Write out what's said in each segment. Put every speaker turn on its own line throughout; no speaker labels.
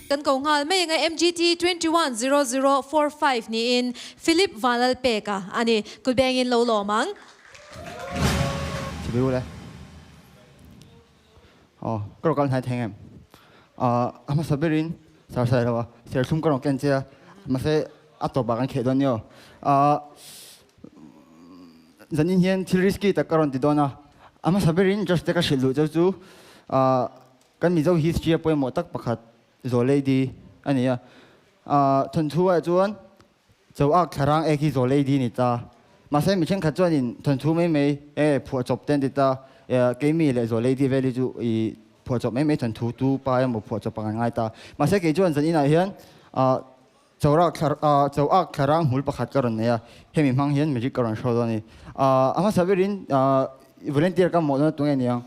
Kan ko nghal mai anga MGT 210045 niin Philip Vanlalpeka a ni. Kut bengin lo lawm ang.
Chibai ule. Aw, ka rawn kal hnai thei ngem. A hmasa berin sar sai lo a, serthlum ka rawn ken che a, mahse a tawpah kan kheh dawn ni aw. Zanin hian thil risky tak ka rawn ti dawn a, a hmasa berin judge te ka hrilh duh cheu chu Kan Mizo history a pawimawh tak pakhat Zaw Lady a ni a. Thawnthu ah chuan Choak Thlarang ek hi Zaw Lady a ni ta. Mahse mi thenkhat chuanin thawnthu mai mai e phuahchawp te an ti ta. Keimi leh Zaw Lady vel hi chu i phuahchawp mai mai thawnthu tu pa emaw phuahchawp ang an ngai ta. Mahse kei chuan zan inah hian Choak Thlarang hmul pakhat ka rawn nei a, hemi hmang hian magic ka rawn show dawn a ni. A hmasa berin volunteer ka mamawh dawn a tunge niang.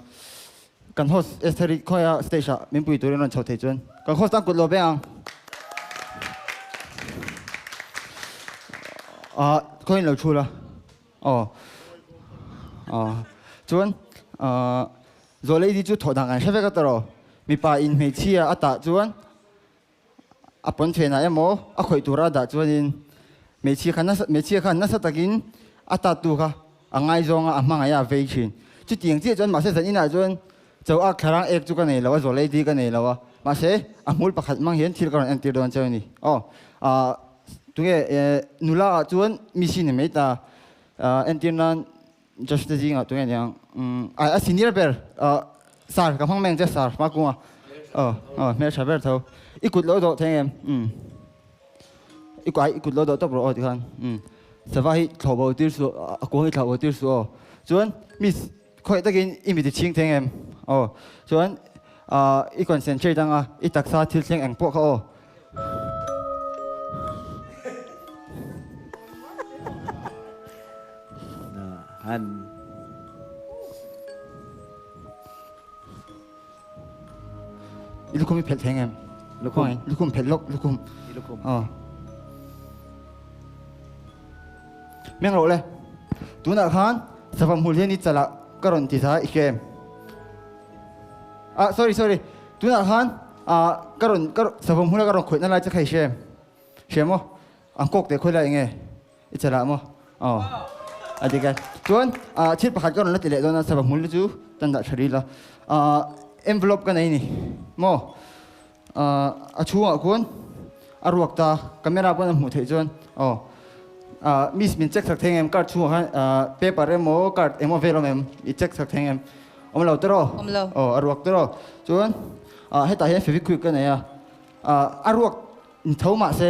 Kan host Esther-i khawiah stage ah min pui turin rawn chho thei chuan kan host tan kut lo veng ang. Khawiin lo thu la. Aw. Aw. Chuan Zawh Lady chu thawh dan kan hre vek a tawh. Mipa in hmeichhia a tah chuan A pawnchhenah emaw a khawih tura dah chuanin hmeichhia kha nasa hmeichhia khan nasa takin a tattu kha a ngaizawng a, a hmangaih a, a vei thin. Chutiang chiah chuan mahse zan inah chuan cho ak thlarang ek chu ka nei lo a, zawl lady ka nei lo a, mahse a hmul pakhat hmang hian thil ka rawn entir dawn cheu a ni. Aw, ah tunge eh nula ah chuan mi si ni mai ta, ah entir nan Judge te zingah tunge niang umm a senior ber ah sar ka hmang mai ang che sar hma kunga aw aw hmeltha ber tho i kut lo dawh thei em umm i ai i kut lo dawh tawp rawh aw tikhan umm sava hi thlawh bo tir suh a kuang hi thlawh bo tir suh aw chuan miss khawih takin i mit i chhing thei em aw chuan ah i concentrate anga i taksa thil thleng eng pawh kha aw.
Han.
I lukhum i phelh thei ngem?
Lukhum.
Lukhum phelh lawk lukhum.
I lukhum.
Aw. Meng rawh le. Tunah khan sava hmul hian i chalah ka rawn ti za i hria em? Ah sorry sorry. Tunah khan ah ka rawn ka savawm hmuna ka rawn khawihna lai che kha i hria em? Hria maw? Ang kawk teh khawi lai enge i che lah maw? Aw a dik e. Chuan ah thil pakhat ka rawn la ti leh dawn a savawm hmul te chu tan dah tha ril a. Ah envelope ka nei ni maw? Ah a chhungah khuan a ruak ta camera pawn a hmuh theih chuan aw ah miss min check sak thei ang em card chhungah khan ah paper emaw card emaw vel awm em i check sak thei ang em? Awm lo tawh rawh.
Awm lo.
Aw, a ruak tawh rawh. Chuan ah hetah hian Fevikwik ka nei a, ah a ruak in tho mah se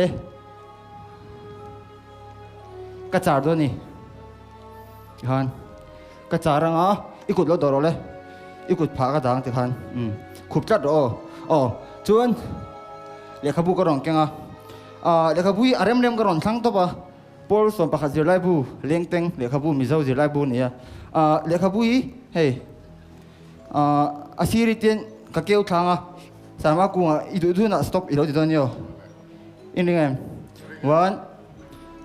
ka char dawn a ni. Tikhan ka char anga i kut lo dawh rawh le, i kut phah ka dang tikhan umm khup tlat rawh aw. Aw, chuan lehkhabu ka rawn keng a, ah lehkhabu hi a rem rem ka rawn thlang tawp a. Paul 11 zirlaibu Lengteng lehkhabu Mizo zirlaibu a ni a. Ahh lehkhabu hi hei ahh a siri ten ka keu thlang a, Sarma kungah i duh dunah stop i lo ti dawn nia aw. In ring em? One,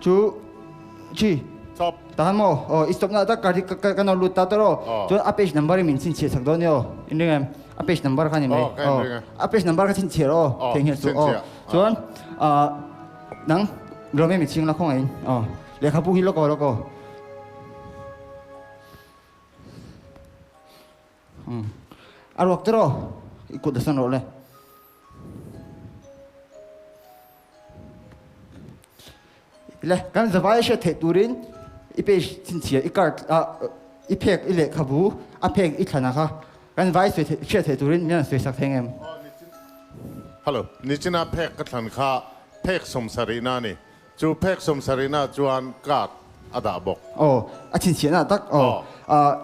two, three.
Stop.
Tahan maw? Aw i stop na tak kar hi ka ka nawr lut ta tawh rawh. Chuan a page number hi min chhinchhiah chak dawn nia aw. In ring em? A page number kha ni mai.
Aw ka in ring e.
A page number kha chhinchhiah rawh aw. Theihnghilh suh aw. Chuan ahh nang Lawm em i chhing la khawngaih in aw lehkhabu hi lawk aw lawk aw umm a ruak te rawh i kut a sawn rawh le le kan zavai a hriat theih turin i page chhinchhiah i card ah i phek i lehkhabu a phek i thlan a kha kan vai hriat theih turin min rawn sawi sak thei ang em?
Hello, nichina phek ka thlan kha Phek sawmsarihna a ni. Chu phek sawmsarihna chuan card a dah bawk.
Aw, a chhinchhiahna tak aw.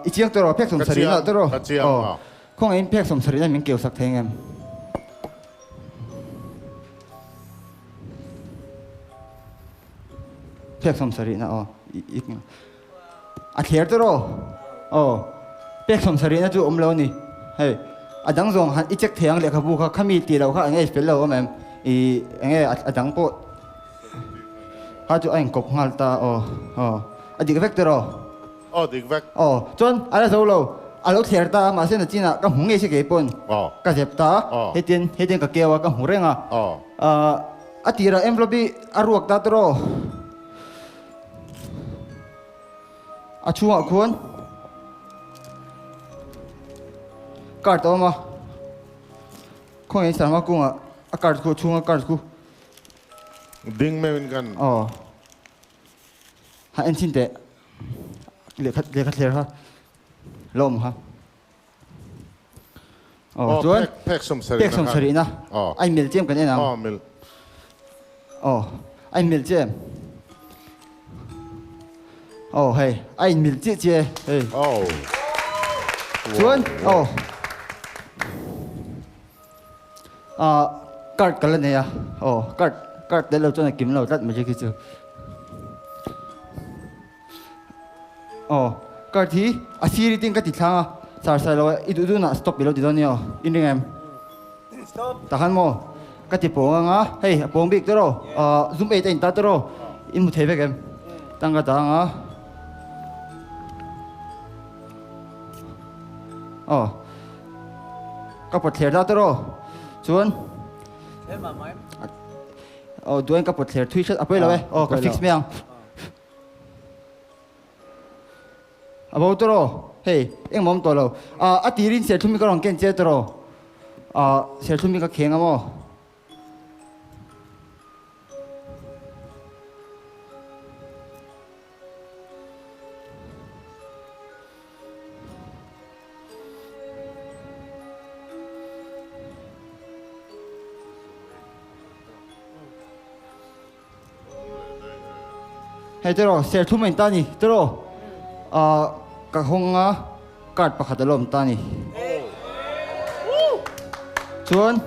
I chiang tawh rawh, phek sawmsarihna tawh rawh.
Ka chiang, aw.
Khawngaihin phek sawmsarihna min keu sak thei ang em? Phek sawmsarihna aw. A thler tawh rawh. Aw, phek sawmsarihna chu awm lo a ni. Hei, a dang zawng han i check thei ang lehkhabu kha, khami tih loh kha eng nge fel lo awm em? I eng nge a dang pawh kha chu a inkawp nghal ta aw. Aw, a dik vek tawh rawh.
Aw, dik vek.
Aw, chuan a la zo lo. A lo thler ta a, mahse nachinah ka hmu ngei si kei pawn ka zep ta a, hetian hetian ka keu a, ka hmu reng a. A tirah envelope hi a ruak ta tawh a chhungah khuan card a awm a, khawngaih sangha kungah a card khu a chhunga card khu.
Ding meuhin kan.
Aw. Ha en chhin teh. Lehkha lehkha thler kha la awm kha. Aw chuan
phek sawm sarihna
phek sawm sarihna a inmil chiam kan en ang.
Aw mil.
Aw a inmil chiam. Aw hei a inmil chiah chiah e hei.
Aw.
Chuan aw ah card ka la nei a aw card card tel lo chuan a kim lo tlat mai khi chu. Aw, card hi a sir tin ka ti thlang a, char sai lo i duh dunah stop i lo ti dawn nia aw, in ring em? Stop. Takhan maw? Ka ti pawng anga, hei a pawng bik tawh aw, zoom 8 a in ta tawh aw, in hmu thei vek em? Tang ka dah anga. Aw, ka pawt thler ta tawh aw, chuan. Aw, duain ka pawt thler thui hret, a pawi lo e, aw ka fix mai ang. A bo tawh aw, hei engmah awm tawh lo. Ah a tirin serthlum hi ka rawn ken che tawh aw. Ah serthlum hi ka kheng a maw? Hei tiraw serthlum a in ta ni tiraw ah ka hawng a card pakhat a lo awm ta ni chuan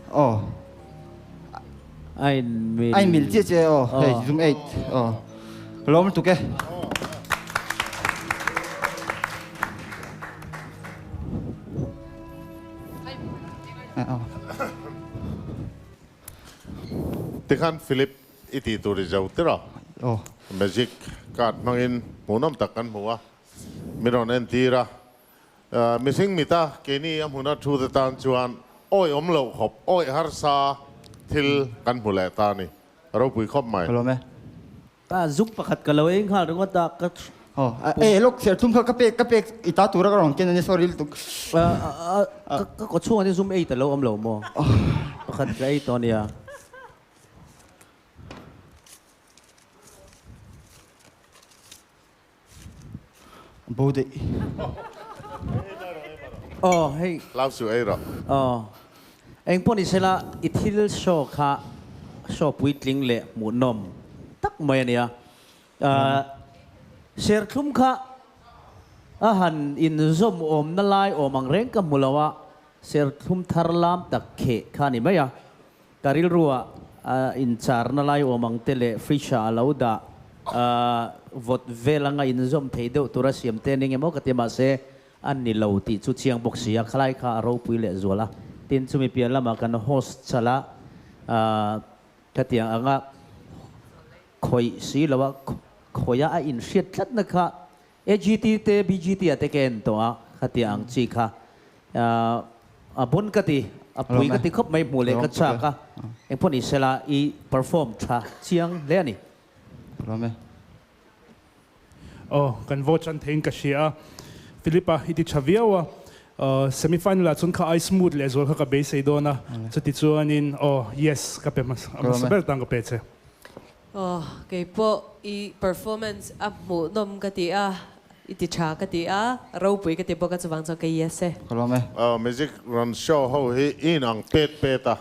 aw a in mil chiah chiah e aw hei zoom 8 aw ka lawm lutuk e.
Tikhan Philip i tih tur i zo tir a. Magic card hmangin hmuhnawm tak kan hmu a, min rawn entir a. Mihring mita keini a hmuna thu te tan chuan awi awm loh khawp, awi harsa thil kan hmu leh ta a ni. Ropui khawp mai.
Ka lawm e.
Ka zuk pakhat ka lo ei nghal ringawt a, ka
Aw, e lawk serthlum kha ka pek ka pek i ta tura ka rawn ken a ni sorry lutuk.
Ka kaw chhungah hian zum ei ta lo awm lo maw? Pakhat ka ei tawh a nia.
Bo daih.
Aw hei.
Hlau suh ei rawh.
Aw. Engpawh ni sela i thil show kha show puitling leh hmuhnawm tak mai a nia. Serthlum kha a han inzawm awmna lai awm ang reng ka hmu lo a, serthlum thar lam tak kheh kha a ni mai a. Ka rilruah incharna lai awm ang te leh fridge ah a lo dah vawt vel anga inzawm thei deuh tura siam te ning emaw ka ti mahse a ni lo tih chu chiang bawk si a, khalai kha a ropui leh zual a. Tin, chumi pian lamah kan host chal a, khatiang anga khawih si lo a, khawiha a inhriat tlatna kha AGT te BGT ah te ka en tawh a, khatiang ang chi kha a bun ka ti, a pui ka ti khawp mai hmuh leh ka chak a, engpawh ni sela i perform tha chiang hle a ni.
Aw, kan vote chan theiin ka hria a, Philip-a i ti tha viau a, semi final ah chuan kha ai smooth leh zual kha ka beisei dawn a, chuti chuanin aw yes ka pe hmasa hmasa ber tan ka pe che.
Aw, keipawh i performance a hmuhnawm ka ti a, i ti tha ka ti a, ropui ka ti bawk a chuvang chuan ka yes e.
Ka lawm e.
Aw, music rawn show ho hi i inang pet pet a,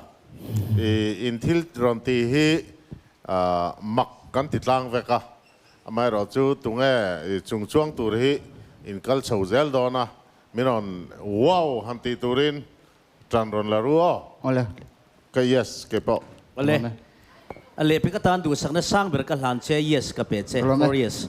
i in thil rawn tih hi mak kan ti tlang vek a, amaherawh chu tunge i chung chuang tur hi in kal chho zel dawn a, min rawn wow han tih turin Tan rawn la ru aw.
Awle.
Ka yes ke pawh.
Awle. A lehpek atan duhsakna sang ber ka hlan che yes ka pe che. For yes.